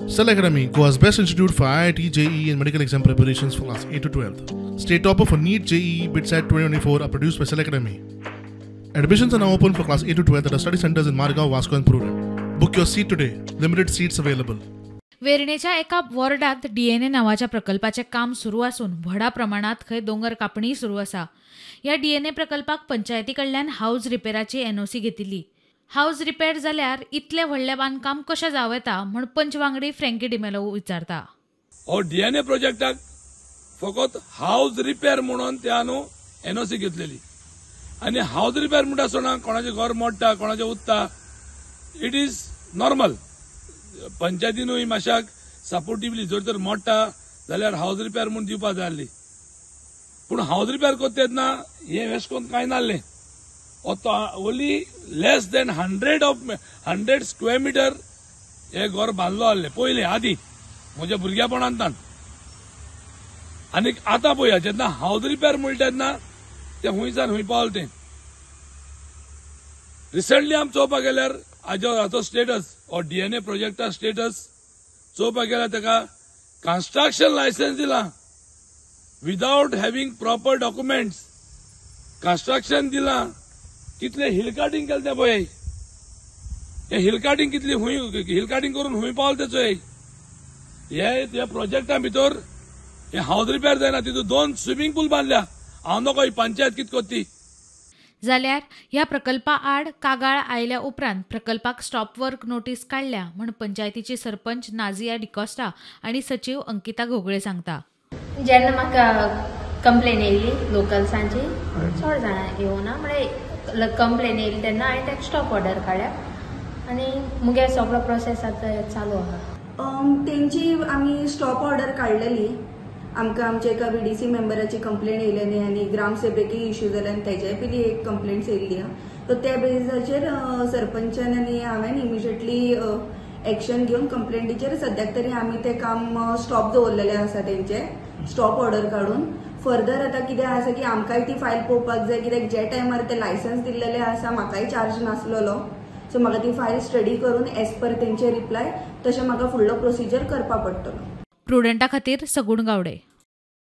Cell Academy, Goa's best institute for IIT, JEE and medical exam preparations for class 8 to 12. State topper for NEET, JEE, BITSAT 2024 are produced by Cell Academy. Admissions are now open for class 8 to 12 at our study centers in Margao, Vasco and Prudent. Book your seat today. Limited seats available. वेर्णेच्या एका वॉर्डांत DNA नांवाच्या प्रकल्पाचें काम सुरू आसून व्हडा प्रमाणांत खंय दोंगर कापणीय सुरू आसा. ह्या डीएनए प्रकल्पाक पंचायती कडल्यान हावज रिपेराची एनओसी घेतिल्ली. हावज रिपेर जाल्यार इतलें व्हडलें बांदकाम कशें जावं येता म्हूण पंच वांगडी फ्रँकी डिमेलो विचारता. हो डीएनए प्रोजेक्टाक फकत हावज रिपेर म्हणून त्या न्हू एनओसी घेतलेली आनी हावज रिपेर म्हणटा आसतना कोणाचें घर मोडटा, कोणाचें उत्ता, it is normal. पंचायतीनूय मातशाक सपोर्टिवली जर तर मोडटा जाल्यार हावज रिपेर म्हूण दिवपा जाय आसली, पूण हावज रिपेर करता तेन्ना हें वेस्ट करून कांय नासलें. Only less than 100 square meter हे घर बांदलो आहलें पयलें आदी म्हज्या भुरग्यापणांतान. आनी आतां पळया जेन्ना हावज रिपेर म्हणटा तेन्ना तें हुंयसान हुंय पावलें तें. रिसंटली आमी चोवपाक गेल्यार हाजो स्टेटस हो डीएनए प्रोजेक्टा स्टेटस चोवपाक गेल्यार ताका कन्स्ट्रक्शन लायसन्स दिलां without having proper documents. Construction दिलां, कितले हिल कार्टिंग केलें तें पळय, हे हिल कार्टिंग कितली हुंय हिल कार्टिंग करून हुंय पावलें तें चोय. हे ह्या प्रोजेक्टा भितर हे हावज रिपेर जायना, तितून 2 स्विमींग पूल बांदल्या. हांव नको ही पंचायत कितें करता. जाल्यार ह्या प्रकल्पा आड कागाळ आयल्या उपरांत प्रकल्पाक स्टॉप वर्क नोटीस काडल्या म्हूण पंचायतीची सरपंच नाझिया डिकॉस्टा आनी सचीव अंकिता घोगळे सांगता. जेन्ना म्हाका कंप्लेन येयली लोकल्सांची, चड जाणां येवना म्हळ्यार कंप्लेन येयली तेन्ना हांवें ताका स्टॉप ऑर्डर काडल्या आनी मुगे सगळो प्रोसेस आतां चालू आहा. तेंची आमी स्टॉप ऑर्डर काडलेली. आमकां आमच्या एका बीडीसी मेंबराची कंप्लेन येयलेली आनी ग्रामसभेकय इश्यू जाले आनी तेच्याय पयलीं एक कंप्लेंट्स येयल्ली आहा. सो त्या बेजिसाचेर सरपंचान आनी हांवें इमिजिएटली एक्शन घेवन कंप्लेंटीचेर सद्याक तरी आमी तें काम स्टॉप दवरलेलें आसा, तेंचें स्टॉप ऑर्डर काडून. फर्दर आतां कितें आसा की आमकांय ती फायल पळोवपाक जाय, कित्याक जे टायमार ते लायसन्स दिल्लेलें आसा म्हाकाय चार्ज नासलेलो. सो म्हाका ती फायल स्टडी करून एज पर तेंचे रिप्लाय तशें म्हाका फुडलो प्रोसिजर करपा पडटलो. प्रुडंटा खातीर सगुण गावडे.